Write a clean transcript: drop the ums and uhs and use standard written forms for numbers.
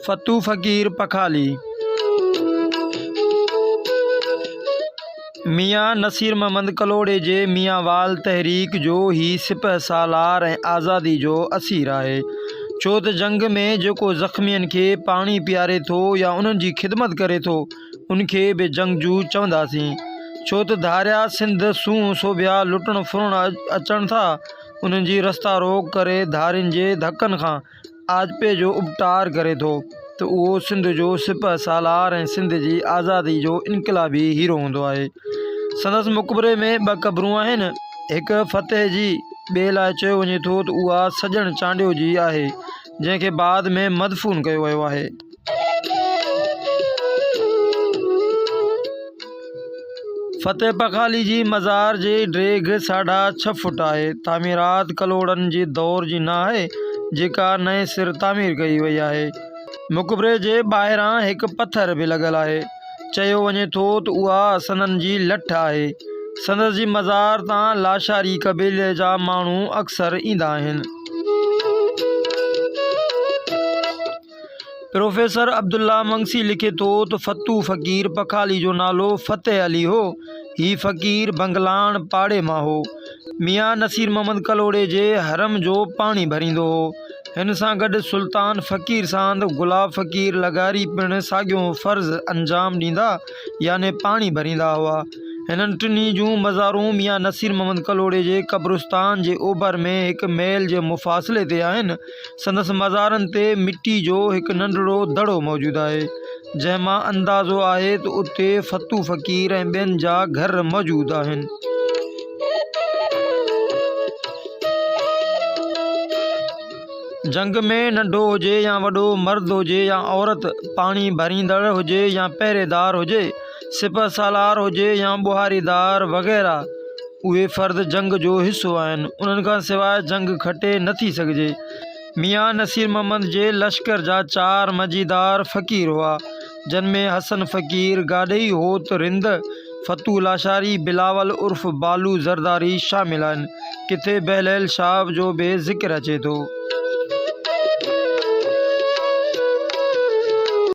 فتو فقير پکالي. ميان نصير محمد ڪلهوڙي جي ميان وال تحريڪ جو هي سپهه سالار ۽ آزادي جو اسير آهي. ڇو ته جنگ ۾ جيڪو زخمين کي پاڻي پياري ٿو يا انهن جي خدمت ڪري ٿو، ان کي به جنگجو چونداسين. ڇو ته ڌاريا سنڌ سونهن سوڀيا لٽڻ ڦرڻ اچن ٿا، انهن جي رستا روڪ ڪري ڌارين جي ڌڪن کان آجپي جو اپٽار ڪري ٿو ته اهو سنڌ جو سپهه سالار ۽ سنڌ جي آزادي جو انقلابي هيرو هوندو آهي. سندس مقبري ۾ ٻه قبرون آهن، هڪ فتح جي، ٻئي لاء چيو وڃي ٿو ته اها سڄڻ چانڊيو جي آهي، جنهن کي بعد ۾ مدفون ڪيو ويو آهي. فتح پخالي جي مزار جي ڊيگهه ساڍا ڇهه فوٽ آهي. تعميرات ڪلهوڙن جي دور جي نه آهي، جيڪا نئين سر تعمير ڪئي وئي آهي. مقبري جي ٻاهران هڪ پٿر به لڳل آهي. چيو وڃي ٿو ته اها سندن جي لٺ آهي. سندس جي مزار تان لاشاري قبيلي جا ماڻهو اڪثر ايندا آهن. پروفيسر عبدالله منگسي لکي ٿو ته فتو فقير پکالي جو نالو فتح علي هو. هي فقير بنگلاڻ پاڙي مان هو. ميان نصير محمد ڪلهوڙي جي حرم جو پاڻي ڀريندو هو. هن سان گڏ سلطان فقير ساند، گلاب فقير لغاري پڻ ساڳيو فرض انجام ڏيندا يعني پاڻي ڀريندا هئا. هنن ٽنهي جون مزارون ميان نصير محمد ڪلهوڙي جي قبرستان جي اوڀر ۾ هڪ ميل جي مفاصلي تي آهن. سندس مزارن تي مٽي جو هڪ ننڍڙو دڙو موجود آهي، جنهن مان اندازو آهي ته اتي فتو فقير ۽ ٻين جا گهر موجود آهن. جنگ ۾ ننڍو هجي يا وڏو، مرد هجي يا عورت، پاڻي ڀريندڙ هجي يا پهريدار هجي، سپهه سالار هجي يا ٻهاريدار وغيره اهي فرد جنگ جو حصو آهن، انهن کان سواء جنگ کٽي نه ٿي سگهجي. ميان نصير محمد جي لشڪر جا چار مجيدار فقير هئا، جن ۾ حسن فقير گاڏهي هوت رند، فتو لاشاري، بلاول عرف بالو زرداري شامل آهن. ڪٿي بهليل شاهه جو به ذڪر اچي ٿو.